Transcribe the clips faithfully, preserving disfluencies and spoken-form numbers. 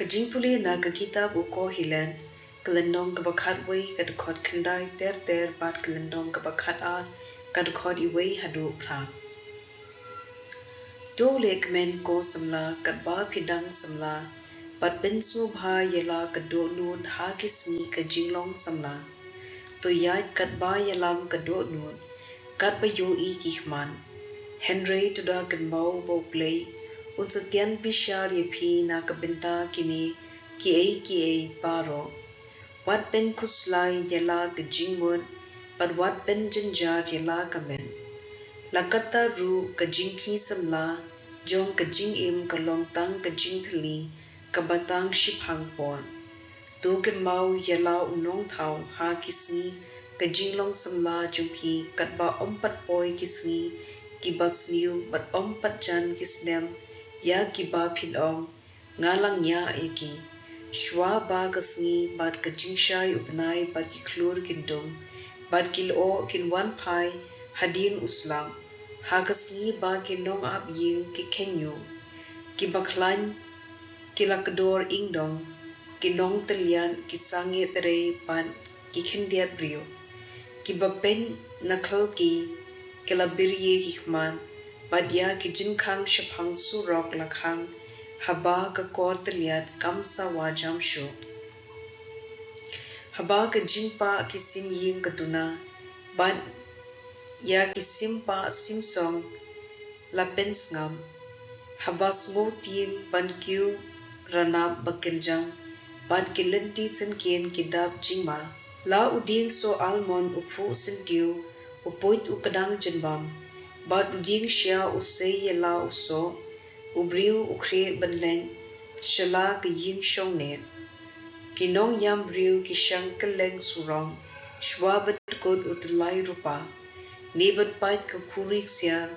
Ka jingpule na ka kitab u Kohelet, ka lynnong kaba khatwei, ka dkhot khyndai ter ter bad ka lynnong kaba khatar, ka dkhot iwei haduh phra. To leh kmen ko samla, katba phi dang samla, bad pynsngewbha ïa la ka dohnud ha ki sngi ka jinglong samla. To ïaid katba ïalam ka dohnud, katba ïohi ki khmat. Hynrei to da kynmaw ba U Blei un sa tian bishar ïa phi na ka bynta kine kiei kiei baroh. Wat pynkhuslai ïa la ka jingmut, bad wat pynjynjar ïa la ka met. La katta ruh ka jingkhie samla jong ka jingim ka long tang ka jingthylli kaba tang shiphang por. To kynmaw ïa la u nongthaw ha ki sngi ka jinglong samla jong phi, katba ym pat poi ki sngi kiba sniew bad ym pat jan ki snem ïa kiba phin ong, nga la ñiah ïa ki. Shuwa ba ka sngi bad ka jingshai u bnai bad ki khlur kin dum, bad ki lyoh kin wan phai hadien u slap, ha ka sngi ba ki nongap ïing ki kheiñ ñiuh, kiba khlaiñ ki la kdor ing dong, ki nongtylliat ki sangeh trei bad ki khyndiat briew, kiba peit na khlki ki la birie ki khmat, bad ïa ki jingkhang shaphang surok la khang, haba ka kor tylliat kam sa wad jam shuh. Haba ka jingpah ki sim ïing ka duna, bad ïa ki sim pah sim song la pynsngap. Haba sngew tieng ban kiew ranab ba kynjang, bad ki lynti synkien ki dap jingma. La u dieng soh almon u phuh syntiew, u puit u kdang jynbam, bad u dieng shia u sei ïa la u soh, u briew u khreh ban leit sha la ka ïing shongneh. Ki nongïam briew ki shang kylleng surok, shuwa ban kut u tyllai rupa, ne ban pait ka khuri ksiar,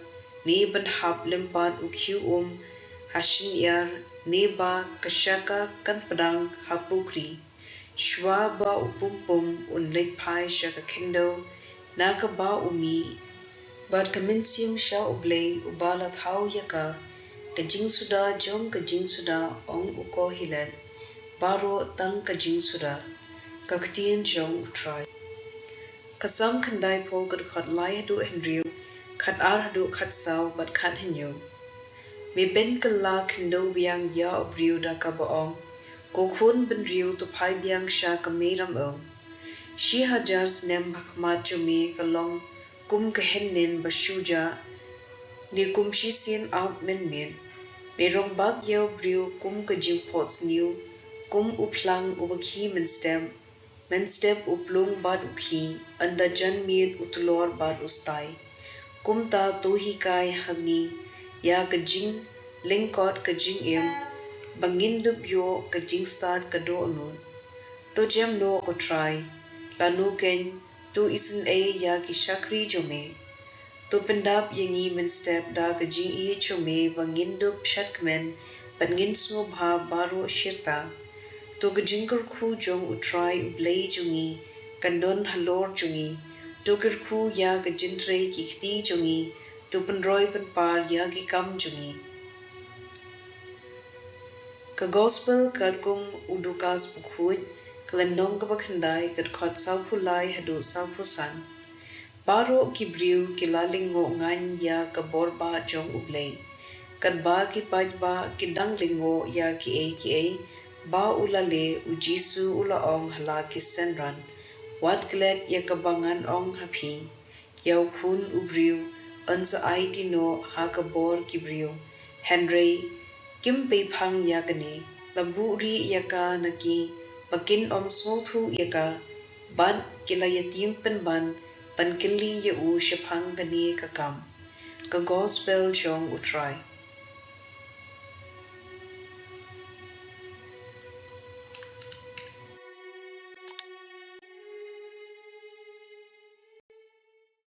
ne ban hap lympat u khiew um ha shynïar, ne ba ka shaka kan pdang ha pukri. Shuwa ba u pum pum un leit phai sha ka khyndew na kaba u mih, bad ka mynsiem sha U Blei uba la thaw ïa ka, ka jingsuda jong ka jingsuda, ong u Kohelet, baroh tang ka jingsuda. Ka ktien jong U Trai. Ka Salm khyndaiphew, ka dkhot lai haduh hynriew, khatar haduh khatsaw bad khathynñiew. Me pynkylla khyndew biang ïa u briew da kaba ong, ko khun bynriew, to phai biang sha ka mei ramew. Shi hajar snem ha khmat jong me ka long kum ka hynnin ba shu jah, ne kum shisien ap mynmiet. Me rangbah ïa u briew kum ka jingphoh sniew, kum u phlang uba khie mynstep, mynstep u plung bad u khie, ynda jan miet u tlor bad u stai. Kumta to hikai ha ngi ïa ka jinglyngkot ka jingim, ba ngin dup ïoh ka jingstad ka dohnud. To jem noh, ko Trai, lano keiñ, to isynei ïa ki shakri jong me. To pyndap ïa ngi mynstep da ka jingïeit jong me, ba ngin dup shatkmen bad ngin sngewbha baroh shirta. To ka jingkyrkhu jong U Trai U Blei jong ngi kan don halor jong ngi. To kyrkhu ïa ka jingtrei ki kti jong ngi. To pynroi pynpar ïa ki kam jong ngi. Ka Gospel katkum u Lukas bakhuid, ka lynnong kaba khyndai, ka dkhot sawphew lai haduh sawphew san. Baroh ki briew ki la lyngngoh ngan ïa ka bor bah jong U Blei, katba ki paidbah ki dang lyngngoh ïa kiei kiei ba u la leh. U Jisu u la ong ha la ki synran, wat klet ïa kaba ngan ong ha phi. Ïa u Khun u briew yn sa aiti noh ha ka bor ki briew, hynrei kim peiphang ïa kane. La buhrieh ïa ka na ki ba kin ym sngewthuh ïa ka, bad ki la ïatieng pynban ban kylli ïa u shaphang kane ka kam. Ka Gospel jong U Trai.